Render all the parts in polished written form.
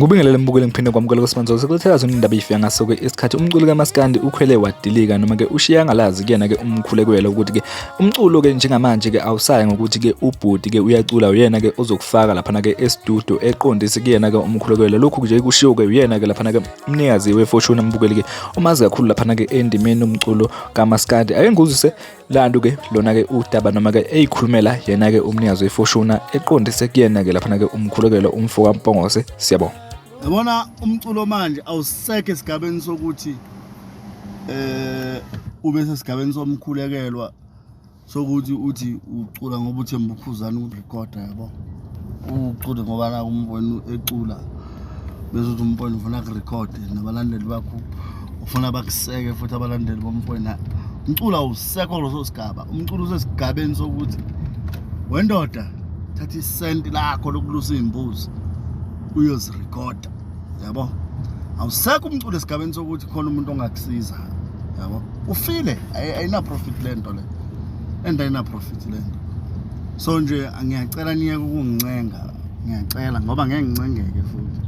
Ngubingelele mbukeli, ngiphinde kwamukela kuSimanzo sekulethela zona indaba ifika ngaso ke isikhathi. Umculi kaMaskandi ukhwele wadilika noma ke ushiya angalazi kuyena ke umkhulekelo ukuthi ke umculo ke njengamanje ke awusayi ngokuthi ke ubhuti ke uyacula uyena ke ozokufaka laphana ke estudio eqondise kuyena ke umkhulekelo. Lokhu nje kushiwo ke uyena ke laphana ke umnikazi weFortune mbukeli ke umazi kakhulu laphana ke endimeni umculo kaMaskandi. Ake ngikuzwise lantu ke lona ke udaba noma ke eyikhulumela yena ke umnikazi weFortune eqondise kuyena ke laphana ke umkhulekelo umfo kaMpongose. Siyabonga. Yabona umculo manje awusekho esigabeni sokuthi ube sesigabeni somkhulekelwa sokuthi uthi ucula ngoba uthemba uKhuzani ukurekhoda, yabo, ucule ngoba la umfowenu ecula bese uthi umfowenu ufuna kurekhode nabalandeli bakho ufuna bakuseke futhi abalandeli bomfowenu. Umculo awusekho leso sigaba. Umculo usesigabeni sokuthi wendoda thatha isenti lakho lokulusa iy'mbuzi uyozirekhoda, yabo. Awusekho umculo esigabeni sokuthi khona umuntu ongakusiza, yabo. Ufile, ayina-profit le nto le and ayina-profit le nto. So nje ngiyacela niyeke ukungincenga, ngiyacela ngoba ngeke ngincengeke futhi,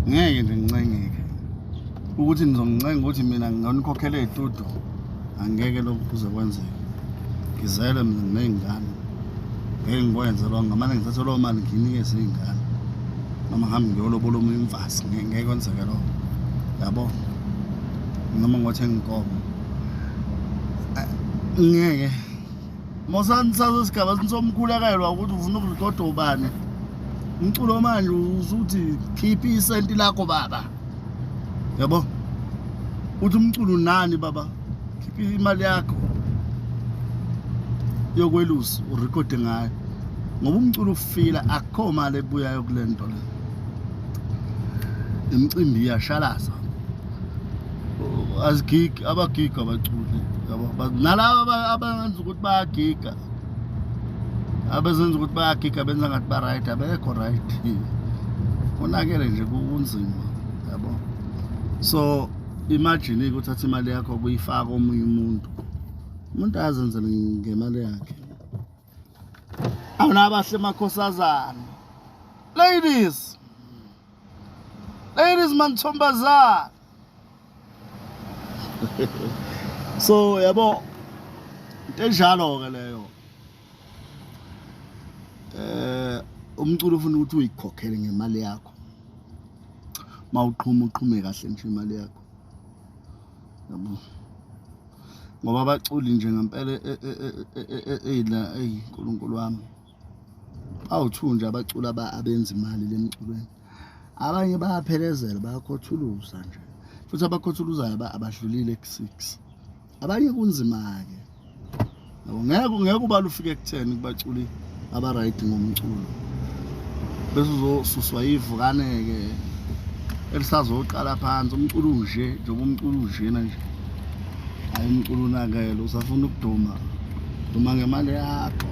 ngeke nje ngincengeke ukuthi nizongincenga ukuthi mina nginikhokhele iy'tudio. Angeke lokhu kuze kwenzeke. Ngizele mina, nginey'ngane, ngeke ngikwenze lokho. Ngamane ngithathe leyo mali ngiyinikeze iy'ngane noma ngihambe ngiyolobola omunye umfazi. Ngeke kwenzeke lokho, yabo, noma ngothenga inkomo, ngeke. Mosanisase sigaba sinisomkhulekelwa ukuthi ufuna ukurekhoda ubani. Umculo manje usuthi khipha isenti lakho baba, yabo. Uthi umculo unani baba, khipha imali yakho yokwelusa urekhode ngayo, ngoba umculo ufila, akukho mali ebuyayo kule nto le. Imicimbi iyashalaza, azigigi, abagiga abaculi, yabo. Nalaba abenza ukuthi bayagiga, abezenza ukuthi bayagiga, benza ngathi ba-right, abekho right, konakele nje, kunzima, yabo. So imagine-ke uthatha imali yakho kuyifaka omunye umuntu, umuntu azenzele ngemali yakhe. Awunabahle makhosazana, ladies, ladies, mantombazana. So yabo, into enjalo-ke leyo. Umculo ufuna ukuthi uyikhokhele ngemali yakho. Mawuqhuma uqhume kahle nje imali yakho, yabo, ngoba abaculi nje ngempela eyila, eyi Nkulunkulu wami, bawu-two nje abaculi abenza imali lemculweni. Abanye bayaphelezela, bayakhothuluza nje, futhi abakhothuluzayo abadlulile ku-6. Abanye kunzima-ke, yabo. Ngeke ubala ufike ku-10 kubaculi aba-right ngomculo, bese uzosuswa ivukane-ke elisazoqala phansi. Umculo unje njengoba umculo unjena nje, hayi, umculo unakele. Usafuna ukuduma, duma ngemali yakho.